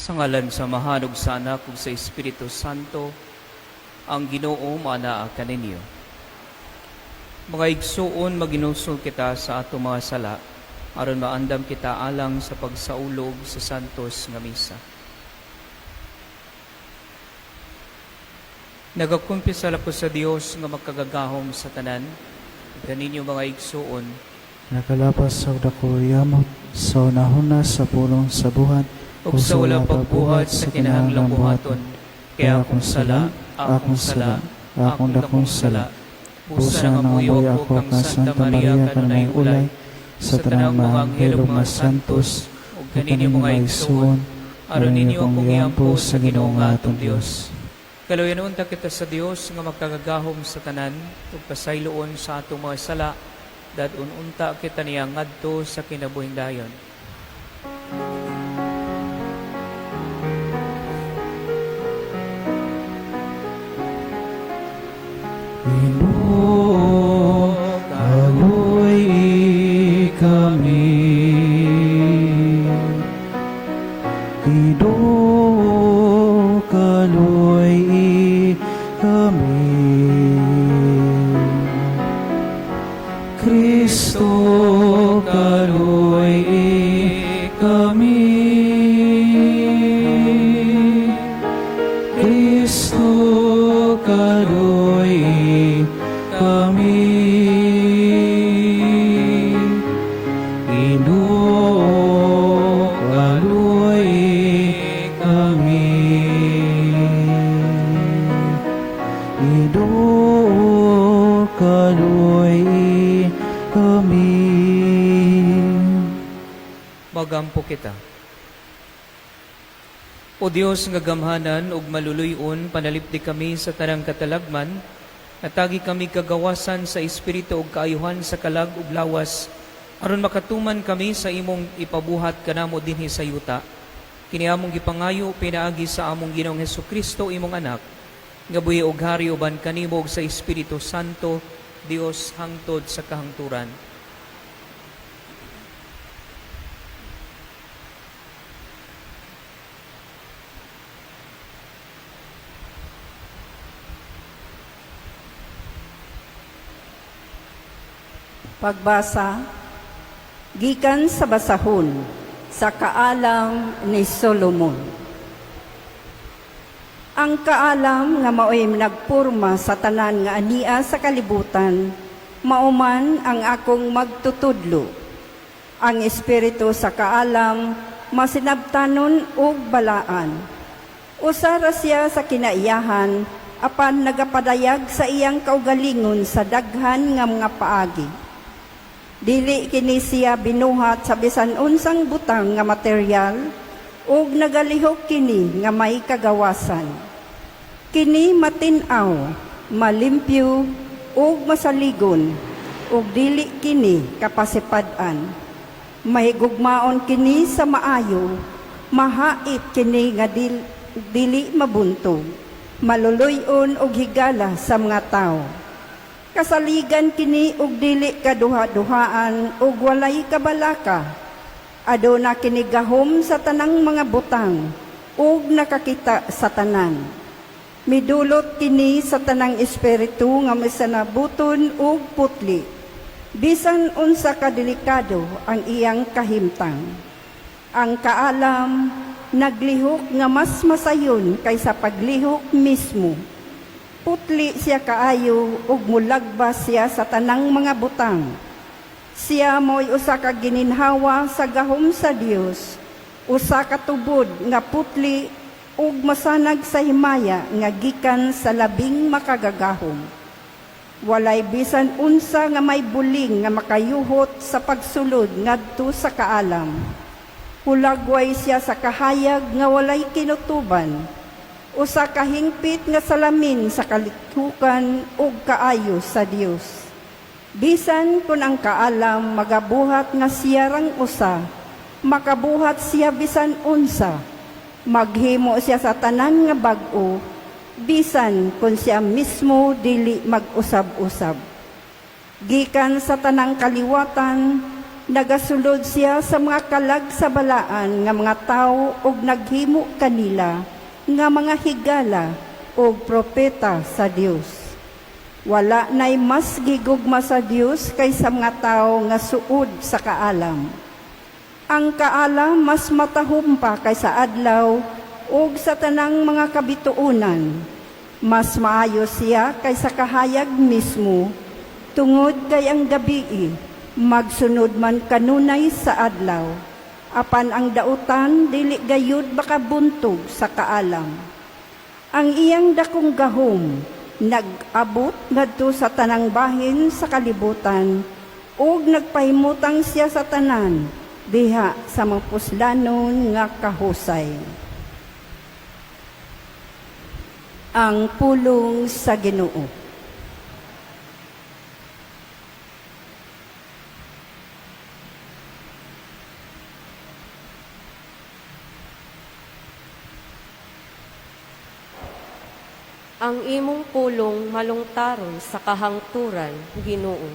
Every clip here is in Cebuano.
Sa ngalan sa Amahan ug sa Anak ug sa Espiritu Santo, ang Ginoo maanaa kaninyo. Mga igsuon, maginulsol kita sa atong mga sala aron maandam kita alang sa pagsaulog sa santos nga misa. Nagakumpisal ako sa Dios nga makagagahom sa tanan, kaninyo mga igsuon, Nakalapas sa dako yamot sa unahuna sa pulong sa buhat ug sa wala pagbuhat sa kinahanglang buhaton. Kaya akong sala, akong sala, akong dakong sala. Busa nga amoy ako kang Santa Maria kanunay ulay, sa tanang mga anghel ug mga santos ug ug kaninyo mga igsuon, aron ninyo akong iampo sa Ginoo nga atong Dios. Kaluyan unta kita sa Dios nga makagagahom sa tanan ug pasayloon sa atong mga sala, dadon unta kita niya ngadto sa kinabuhing dayon. Ginoo, kaloy kami. Ginoo, kaloy kami. Kristo, kaloy kami. Kristo, kaloy kami. Ginoo, kaloy kami. Ginoo, kaloy kami. Magampo kita. O Dios nga gamhanan ug maluluy-on, panalipdi kami sa tanang katalagman, natagi kami kagawasan sa espiritu ug kaayuhan sa kalag ug lawas, aron makatuman kami sa imong ipabuhat kanamo dinhi sa yuta. Kini among gipangayo pinaagi sa among Ginoong Hesukristo imong anak, nga buhi og hari uban kanimo ug sa Espiritu Santo, Dios hangtod sa kahangturan. Pagbasa, gikan sa basahon, sa kaalam ni Solomon. Ang kaalam nga maoy nagpurma sa tanan nga ania sa kalibutan, mauman ang akong magtutudlo. Ang espiritu sa kaalam masinabtanon ug balaan. Usa ra siya sa kinaiyahan apan nagapadayag sa iyang kaugalingon sa daghan nga mga paagi. Dili kini siya binuhat sa bisan unsang butang nga material ug nagalihok kini nga may kagawasan. Kini matin-aw, malimpyo ug masaligon ug dili kini kapasipad-an. Mahigugmaon kini sa maayo, mahait kini nga dili mabuntog, maluluy-on og higala sa mga tawo. Kasaligan kini og dili kaduha-duhaan ug walay kabalaka. Aduna kini gahom sa tanang mga butang ug nakakita sa tanan. Midulot kini sa tanang espiritu nga misanabuton ug putli. Bisan unsa ka delikado ang iyang kahimtang. Ang kaalam naglihok nga mas masayon kaysa paglihok mismo. Putli siya kaayo ug mulagbas siya sa tanang mga butang. Siya mo'y usa ka gininhawa sa gahom sa Dios, usa ka tubod nga putli ug masanag sa himaya nga gikan sa labing makagagahom. Walay bisan unsa nga may buling nga makayuhot sa pagsulod ngadto sa kaalam. Hulagway siya sa kahayag nga walay kinutuban. Usa ka hingpit nga salamin sa kalitukan ug kaayo sa Dios. Bisan kun ang kaalam magabuhat nga siya rang usa, makabuhat siya bisan unsa. Maghimo siya sa tanan nga bag-o, bisan kun siya mismo dili mag-usab-usab. Gikan sa tanang kaliwatan, Nagasulod siya sa mga kalag sa balaan nga mga tawo ug naghimo kanila nga mga higala ug propeta sa Dios. Wala na'y mas gigugma sa Dios kaysa mga tawo nga suod sa kaalam. Ang kaalam mas matahom pa kaysa adlaw ug sa tanang mga kabituonan. Mas maayo siya kaysa kahayag mismo, tungod kay ang gabii magsunod man kanunay sa adlaw. Apan ang dautan dili gayud makabuntog sa kaalam. Ang iyang dakong gahom nag-abot ngadto sa tanang bahin sa kalibutan ug nagpahimutang siya sa tanan diha sa mapuslanon nga kahusay. Ang pulong sa Ginoo. Ang imong pulong malungtaron sa kahangturan, Ginoo.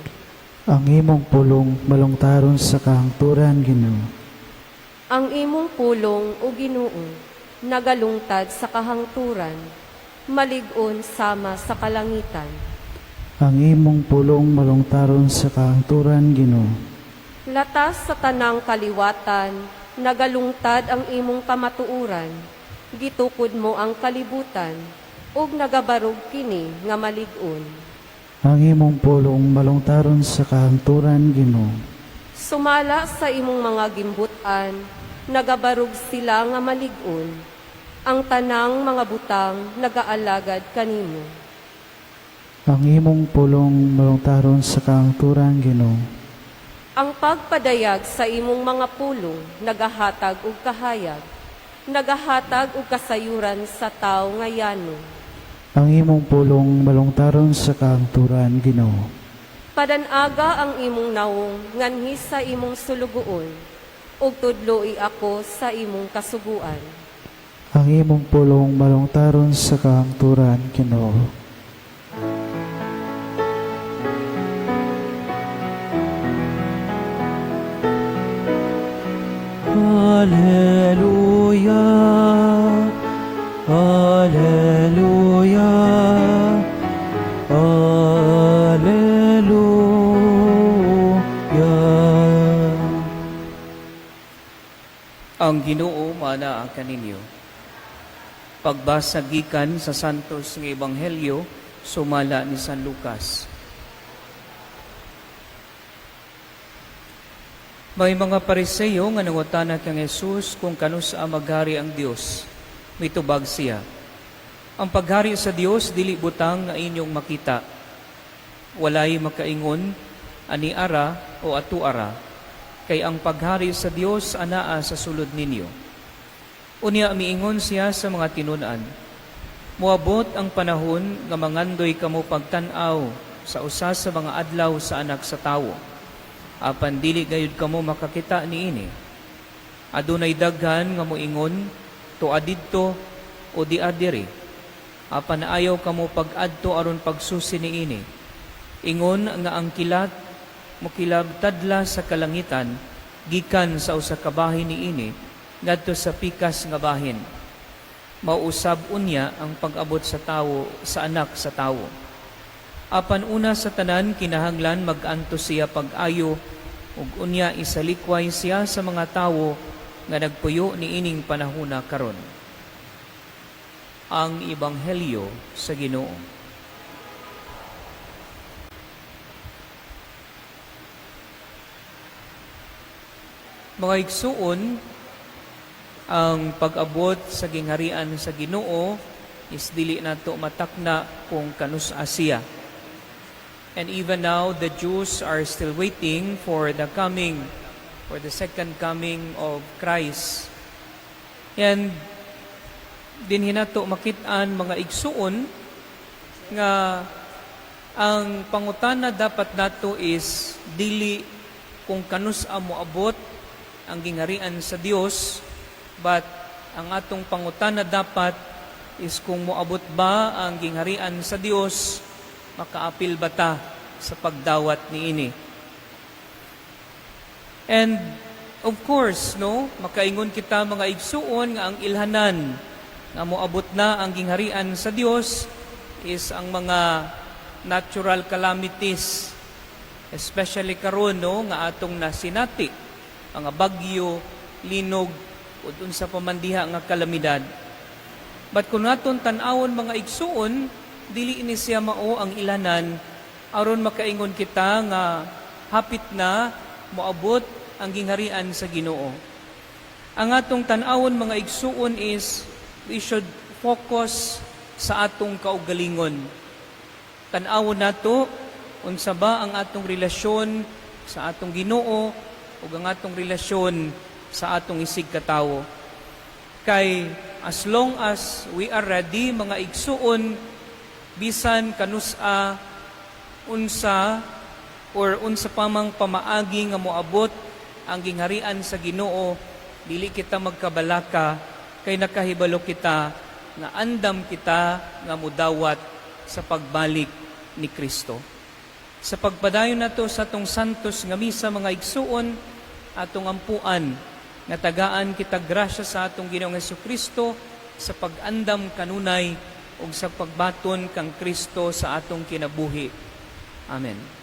Ang imong pulong malungtaron sa kahangturan, Ginoo. Ang imong pulong, o Ginoo, nagalungtad sa kahangturan, malig-on sama sa kalangitan. Ang imong pulong malungtaron sa kahangturan, Ginoo. Latas sa tanang kaliwatan, nagalungtad ang imong kamatuoran, gitukod mo ang kalibutan, ug nagabarog kini nga malig-on. Ang imong pulong malungtaron sa kahangturan, Ginoo. Sumala sa imong mga gimbutan, nagabarog sila nga malig-on. Ang tanang mga butang nagaalagad kanimo. Ang imong pulong malungtaron sa kahangturan, Ginoo. Ang pagpadayag sa imong mga pulong nagahatag og kahayag, nagahatag og kasayuran sa tawo nga yano. Ang imong pulong malungtaron sa kahangturan, Ginoo. Padanaga ang imong nawong nganhi sa imong sulugoon, ug tudloi ako sa imong kasuguan. Ang imong pulong malungtaron sa kahangturan, Ginoo. Alleluia, Alleluia, Alleluia. Ang Ginoo maanaa kaninyo. Pagbasa gikan sa Santos nga Ebanghelyo sumala ni San Lucas. May mga Pariseyo nga nangutana kang Jesus kung kanus-a maghari ang Dios. Mitubag siya: "Ang paghari sa Dios dili butang nga inyong makita. Walay makaingon ani ara o atu ara, kay ang paghari sa Dios anaa sa sulod ninyo." Unya miingon siya sa mga tinun-an: "Moabot ang panahon nga mangandoy kamo pagtan-aw sa usa sa mga adlaw sa Anak sa Tawo. Apan dili gayud kamo makakita niini. Adunay daghan nga moingon, 'Tua didto' o 'Dia diri.' Apan ayaw kamo pag-adto aron pagsusi niini. Ingon nga ang kilat mokilabtadla sa kalangitan gikan sa usa ka bahin niini ngadto sa pikas nga bahin. Mao usab unya ang pag-abot sa tawo sa Anak sa Tawo. Apan una sa tanan kinahanglan mag-antos siya pag-ayo ug unya isalikway siya sa mga tawo nga nagpuyo niining panahuna karon." Ang Ebanghelyo sa Ginoo. Mga igsuon, ang pag-abot sa gingharian sa Ginoo is dili nato matakna kung kanus-a siya. And even now, the Jews are still waiting for the coming, for the second coming of Christ. And dinhi nato makit-an, mga igsuon, nga ang pangutana dapat nato is dili kung kanus-a moabot ang gingharian sa Dios, but ang atong pangutana dapat is kung moabot ba ang gingharian sa Dios, makaapil ba ta sa pagdawat niini? And of course, no, makaingon kita, mga igsuon, nga ang ilhanan nga moabot na ang gingharian sa Dios is ang mga natural calamities, especially karon, no, nga atong nasinati mga bagyo, linog ug unsa pa man diha nga kalamidad. But kung naton tan-awon, mga igsuon, dili ini siya mao ang ilanan aron makaingon kita nga hapit na moabot ang gingharian sa Ginoo. Ang atong tan-awon, mga igsuon, is we should focus sa atong kaugalingon. Tan-awon nato unsa ba ang atong relasyon sa atong Ginoo ug ang atong relasyon sa atong isigkatawo. Kay as long as we are ready, mga igsuon, bisan kanus-a, unsa or unsa pa mang pamaagi nga moabot ang gingharian sa Ginoo, dili kita magkabalaka kay nakahibalo kita nga andam kita nga mudawat sa pagbalik ni Kristo. Sa pagpadayon nato sa atong santos nga misa, mga igsuon, atong ampuan nga tagaan kita grasya sa atong Ginoong Kristo sa pag-andam kanunay ug sa pagbaton kang Kristo sa atong kinabuhi. Amen.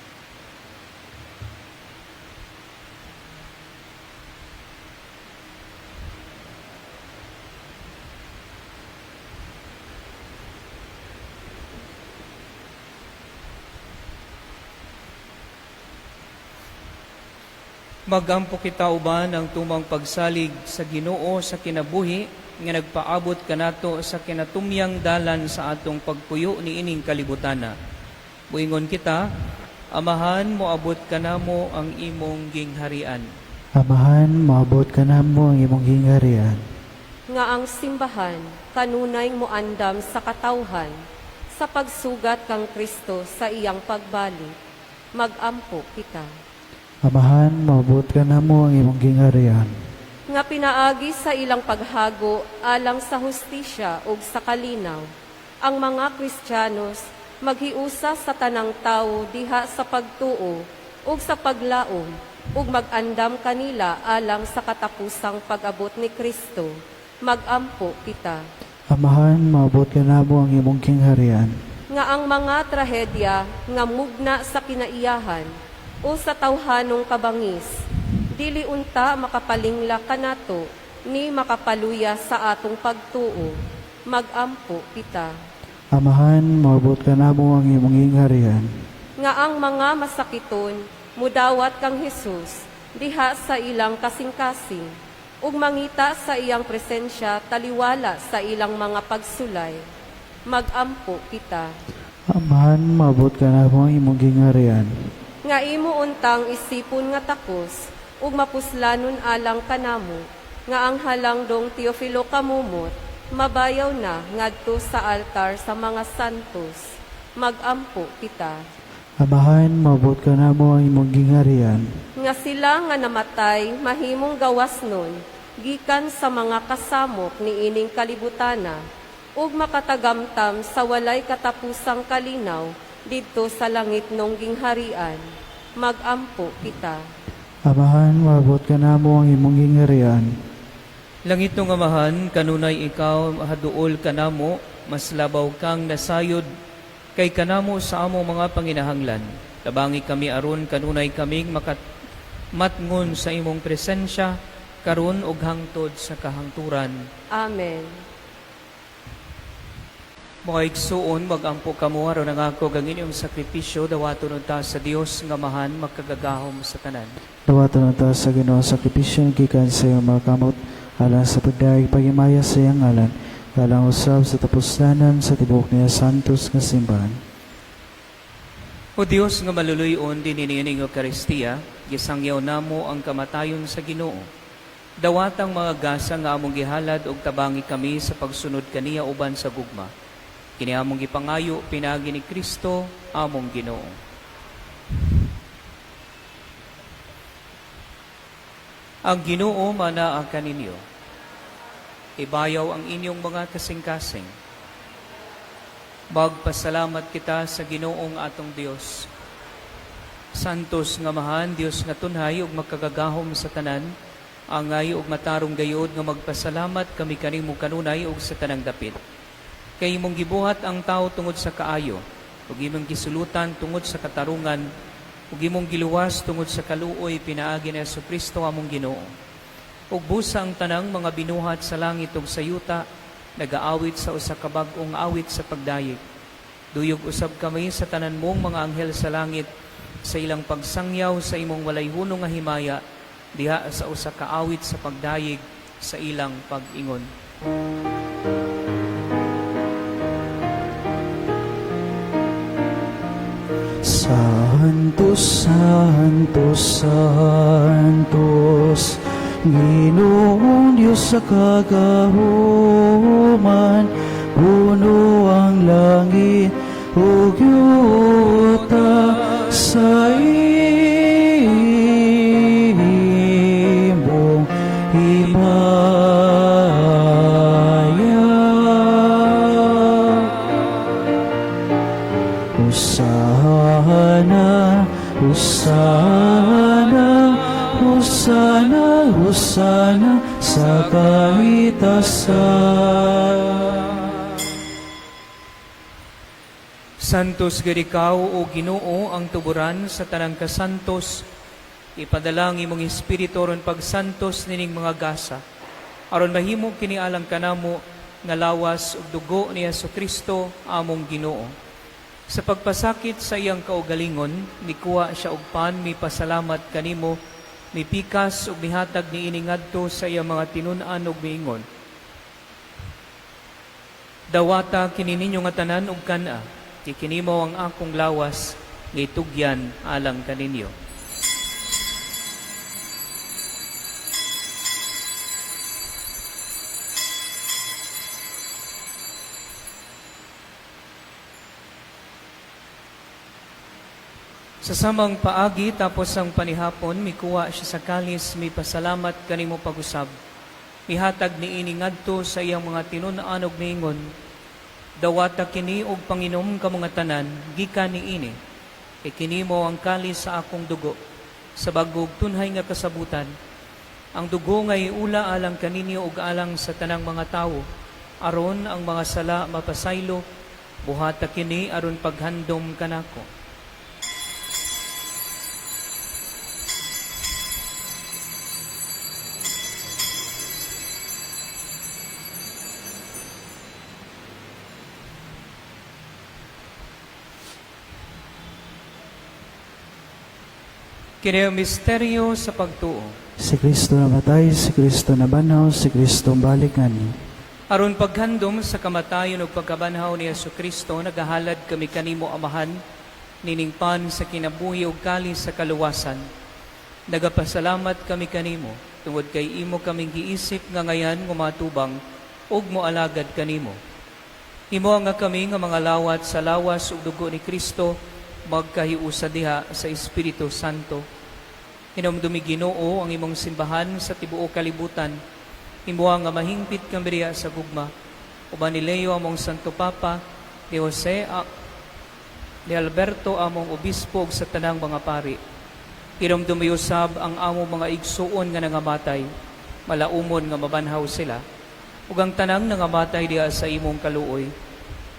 Magampo kita uban ang tumang pagsalig sa Ginoo sa kinabuhi nga nagpaabot kanato sa kinatumyang dalan sa atong pagpuyo niining kalibutana. Muingon kita, Amahan, moabot kanamo ang imong gingharian. Amahan, moabot kanamo ang imong gingharian. Nga ang simbahan kanunay moandam sa katawhan sa pagsugat kang Kristo sa iyang pagbalik. Magampo kita. Amahan, moabot kanamo ang imong gingharian. Nga pinaagi sa ilang paghago alang sa hustisya ug sa kalinaw, ang mga Kristiyanos maghiusa sa tanang tawo diha sa pagtuo ug sa paglaom ug magandam kanila alang sa katapusang pag-abot ni Kristo. Magampo kita. Amahan, moabot kanamo ang imong gingharian. Nga ang mga trahedya nga mugna sa kinaiyahan o sa tawhanong kabangis dili unta makapalingla kanato ni makapaluya sa atong pagtuo. Magampo kita. Amahan, moabot kanamo ang imong gingharian. Nga ang mga masakiton mudawat kang Hesus diha sa ilang kasing-kasing ug mangita sa iyang presensya taliwala sa ilang mga pagsulay. Magampo kita. Amahan, moabot kanamo ang imong gingharian. Nga imo untang isipon nga takos ug mapuslanon alang kanamo nga ang halangdong Teofilo Camomot mabayaw na ngadto sa altar sa mga santos. Magampo kita. Amahan, moabot kanamo ang imong gingharian. Nga sila nga namatay mahimong gawas nun gikan sa mga kasamok niining kalibutana ug makatagamtam sa walay katapusang kalinaw didto sa langit nong gingharian. Magampo kita. Amahan, moabot kanamo ang imong gingharian. Langit ng Amahan, kanunay ikaw haduol kanamo, mas labaw kang nasayod kay kanamo sa among mga panginahanglan. Tabangi kami aron kanunay kaming matngon sa imong presensya karon ug hangtod sa kahangturan. Amen. Mga igsuon, magampo kamo aron ang ako ang inyong sakripisyo dawaton unta sa Dios nga Amahan makagagahom sa tanan. Dawaton ta sa Ginoo sa sakripisyo gikan sa iyong mga kamot alang sa pagdayeg paghimaya sa iyang ngalan, alang usab sa tapuslanan sa tibuok niya santos nga simbahan. O Dios nga maluluyon din niining Eukaristiya, gisangyaw namo ang kamatayon sa Ginoo. Dawatang mga gasa nga among gihalad og tabangi kami sa pagsunod kaniya uban sa gugma. Kini among gipangayo pinaagi ni Kristo among Ginoo. Ang Ginoo manaa kaninyo. Ibayaw ang inyong mga kasing-kasing. Magpasalamat kita sa Ginoong atong Dios. Santos nga Amahan, Dios nga tunhay ug makagagahom sa tanan, angay ug matarong gayod nga magpasalamat kami kanimo kanunay ug sa tanang dapit. Kay imong gibuhat ang tao tungod sa kaayo, ug imong gisulutan tungod sa katarungan, ug imong giluwas tungod sa kaluoy pinaagi ni Kristo among Ginoo. Ug busa ang tanang mga binuhat sa langit ug sa yuta, nagaawit sa usa ka bag-ong awit sa pagdayeg. Duyog usab kami sa tanan mong mga anghel sa langit sa ilang pagsangyaw sa imong walay hunong nga himaya diha sa usa ka awit sa pagdayeg sa ilang pag-ingon. Santo, Santo, Santos, Ginoong Diyos sa kagahuman, puno ang langit ug yuta sa imong himaya. Hosana, Hosana, Hosana, Hosana sa kahitasan. Santos gid ikaw o Ginoo ang tuburan sa tanang kasantos. Ipadala ang imong espiritu aron pagsantos nining mga gasa. Aron mahimo kini alang kanamo nga lawas ug dugo ni Kristo among Ginoo. Sa pagpasakit sa iyang kaugalingon, mikuha siya og pan, mipasalamat kanimo, mipikas ug mihatag niini ngadto sa iyang mga tinun-an ug miingon: "Dawata kini ninyo nga tanan ug kan-a, kay kini mao ang akong lawas nga itugyan alang kaninyo." Sa samang paagi tapos ang panihapon, mikuha siya sa kalis, mipasalamat kanimo pag-usab. Mihatag niini ngadto sa iyang mga tinun-an ug miingon: "Dawata kini og panginom kamo nga tanan gikan niini. Kay kini mao ang kalis sa akong dugo, sa bag-o ug tunhay nga kasabutan. Ang dugo nga iula alang kaninyo ug alang sa tanang mga tawo, aron ang mga sala mapasaylo. Buhata kini aron paghandom kanako." Kini ang misteryo sa pagtuo. Si Kristo namatay, si Kristo nabanhaw, si Kristo balikan. Aron paghandom sa kamatayon ug pagkabanhaw ni Kristo, nagahalad kami kanimo, Amahan, nining pan sa kinabuhi ug kalis sa kaluwasan. Nagapasalamat kami kanimo tungod kay imo kaming giisip nga ngayan nga matubang ug moalagad kanimo. Himoa nga kami nga mga lawat sa lawas ug dugo ni Kristo magkahiusa diha sa Espiritu Santo. Hinumdumi, Ginoo, ang imong simbahan sa tibuok kalibutan. Himoa nga mahingpit kami diha sa gugma. Uban ni Leo among Santo Papa, ni Jose ni Alberto among obispo ug sa tanang mga pari. Hinumdumi usab ang among mga igsuon nga nangamatay, malaumon nga mabanhaw sila. Ug ang tanang nangamatay diha sa imong kaluoy,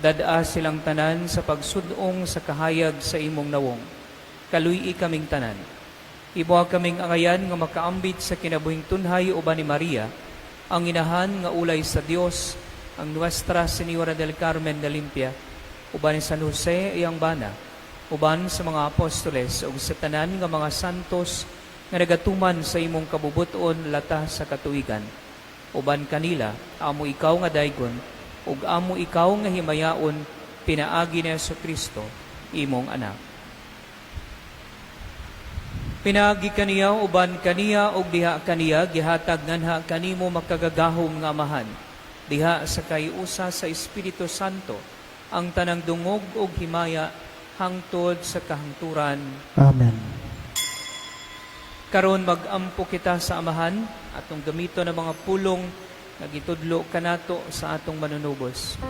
dad-a silang tanan sa pagsud-ong sa kahayag sa imong nawong. Kaluy-i kaming tanan. Himoa kaming angayan nga makaambit sa kinabuhing tunhay uban ni Maria, ang inahan nga ulay sa Dios, ang Nuestra Señora del Carmen de Limpia, uban ni San Jose iyang bana, uban sa mga apostoles ug sa tanan nga mga santos nga nagatuman sa imong kabubuton lata sa katuigan. Uban kanila, amo ikaw nga daygon, ug amo ikaw nga himayaon pinaagi ni Kristo, imong anak. Pinaagi kaniya, uban kaniya ug diha kaniya gihatag nganha kanimo makagagahom nga Amahan diha sa kahiusa sa Espiritu Santo ang tanang dungog ug himaya hangtod sa kahangturan. Amen. Karon mag-ampo kita sa Amahan, atong gamiton ang mga pulong nga gitudlo kanato sa atong manunubos.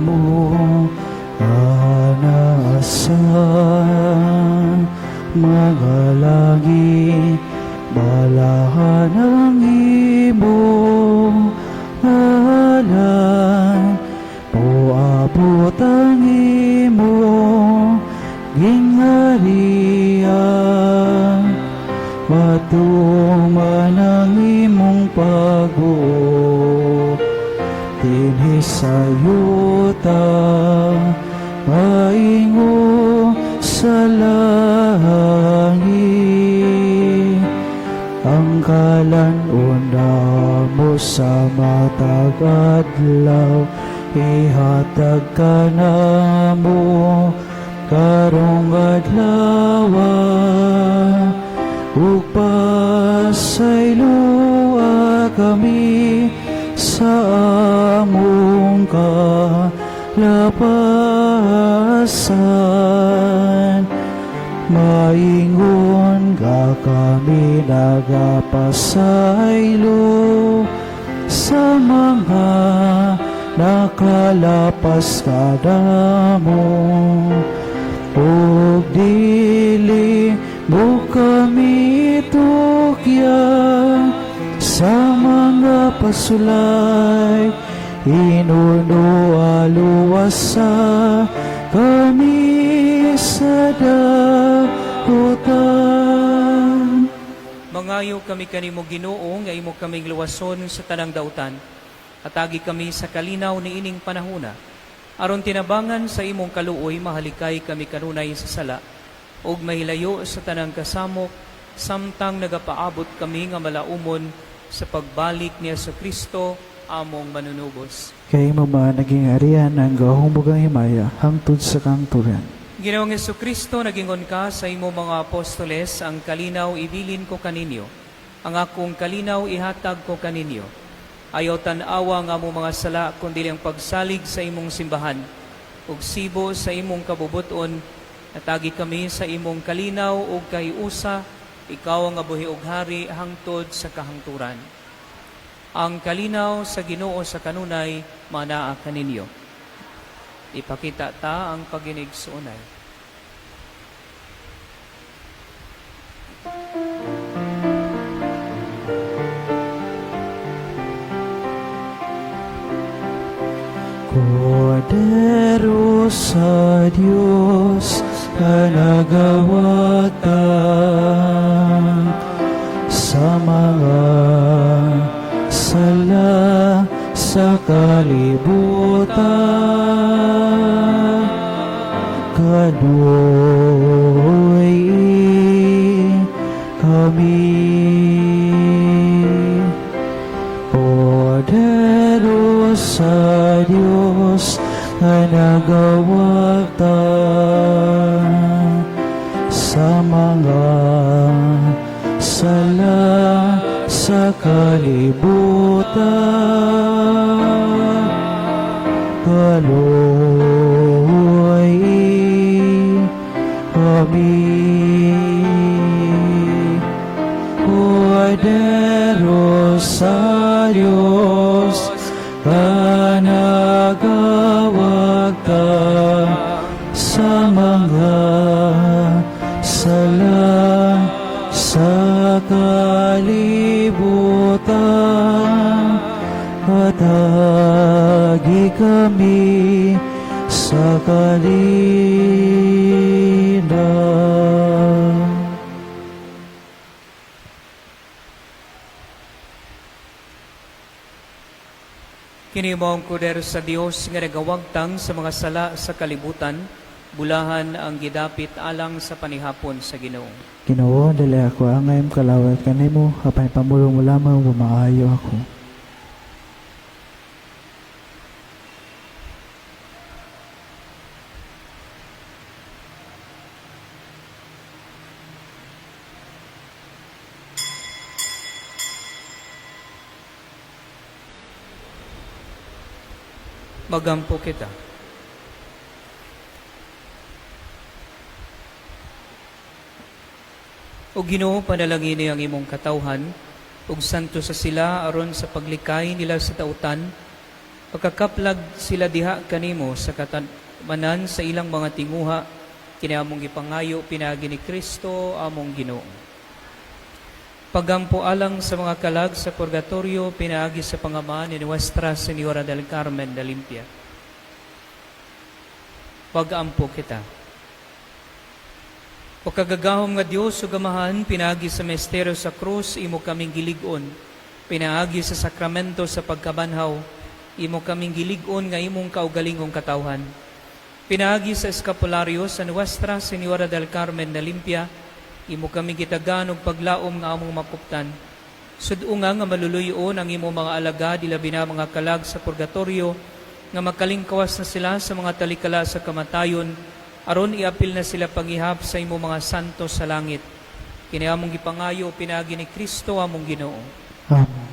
namo anaa sa mga langit, balahan ang imong ngalan, moabot ang imong gingharian, matuman ang imong pagbuot dinhi sa yuta paingon sa langit. Ang kalan-on namo sa matag adlaw, ihatag kanamo karong adlaw, ug pasayloa kami sa among kalapasan, maingon nga kami nagapasaylo sa mga nakalapas kanamo, ug dili mo kami tukya sa mga pasulay, hinuno luwasa kami sa dautan. Mangayo kami kanimo, Ginoo, nga imo kaming luwason sa tanang dautan. Hatagi kami sa kalinaw niining panahona. Aron tinabangan sa imong kaluoy, mahalikay kami kanunay sa sala ug mahilayo sa tanang kasamok samtang nagapaabot kami nga malaumon sa pagbalik ni Kristo among manunubos. Kay imo man ang gingharian, ang gahom ug ang himaya, hangtod sa kahangturan. Ginoong Kristo, nagingon ka sa imo mga apostoles, "Ang kalinaw ibilin ko kaninyo, ang akong kalinaw ihatag ko kaninyo. Ayaw tan-awa ang among mga sala, kundi ang pagsalig sa imong simbahan. Ug sibo sa imong kabubuton, hatagi kami sa imong kalinaw ug kahiusa, ikaw ang buhi ug hari hangtod sa kahangturan." Ang kalinaw sa Ginoo sa kanunay manaa kaninyo. Ipakita ta ang paginigsuonay. Kordero sa Dios nga nagawagtang sa mga sala sa kalibutan, kaluoy kami. Kordero sa Dios nga nagawagtang sa mga sala sa kalibutan, kaluoy kami. Kordero sa Diyos nga nagawagtang sa mga sala sa kalibutan, hatagi kami sa kalinaw. Kini mao ang Kordero sa Dios nga nagawagtang sa mga sala sa kalibutan, bulahan ang gidapit alang sa panihapon sa Ginoo. Ginoo, dili ako angay kalawat kanimo, apan pamulong mo lamang ug maayo ako. Magampo kita. O Ginoo, panalangini ang imong katawhan, ug santosa sila aron sa paglikay nila sa dautan, Pagkakaplag sila diha kanimo sa katamanan sa ilang mga tinguha, kini among gipangayo pinaagi ni Kristo among Ginoo. Pagampo alang sa mga kalag sa purgatorio, pinaagi sa pangama ni Nuestra Señora del Carmen de Limpia. Pagampo kita. O kagagahom nga Dios ug Amahan, pinaagi sa misteryo sa krus, imo kaming gilig-on. Pinaagi sa sakramento sa pagkabanhaw, imo kaming gilig-on nga imong kaugalingong katawhan. Pinaagi sa eskapularyo sa Nuestra Señora del Carmen de Limpia, imo kaming gitagan og paglaom nga among makuptan. Sud-unga nga maluluyon ang imo mga alagad, ilabi na mga kalag sa purgatorio, nga makalingkawas na sila sa mga talikala sa kamatayon, aron iapil na sila pangihap sa imo mga santo sa langit. Kini among gipangayo pinaagi ni Kristo among Ginoo. Amen.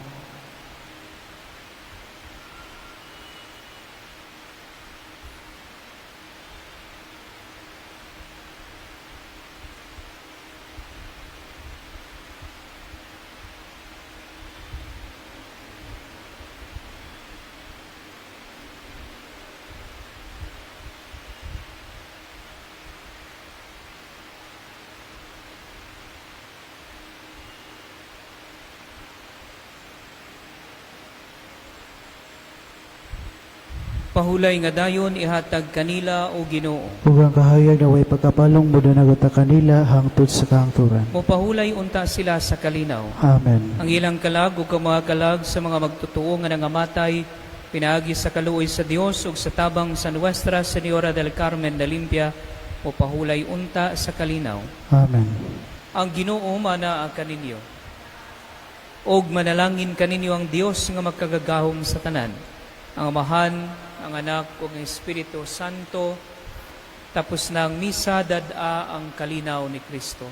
Pahulay nga dayon ihatag kanila, o Ginoo. Ug ang kahayag na way pagkapalong modanag kanila hangtod sa kahangturan. Mopahulay unta sila sa kalinaw. Amen. Ang ilang kalag ug ang mga kalag sa mga magtotoo nga nangamatay pinaagi sa kaluoy sa Dios ug sa tabang sa Nuestra Señora del Carmen de Limpia, mopahulay unta sa kalinaw. Amen. Ang Ginoo manaa kaninyo. Og manalangin kaninyo ang Dios nga makagagahom sa tanan, ang Amahan, ang Anak ug ang Espiritu Santo. Tapos na ang misa, dad-a ang kalinaw ni Kristo.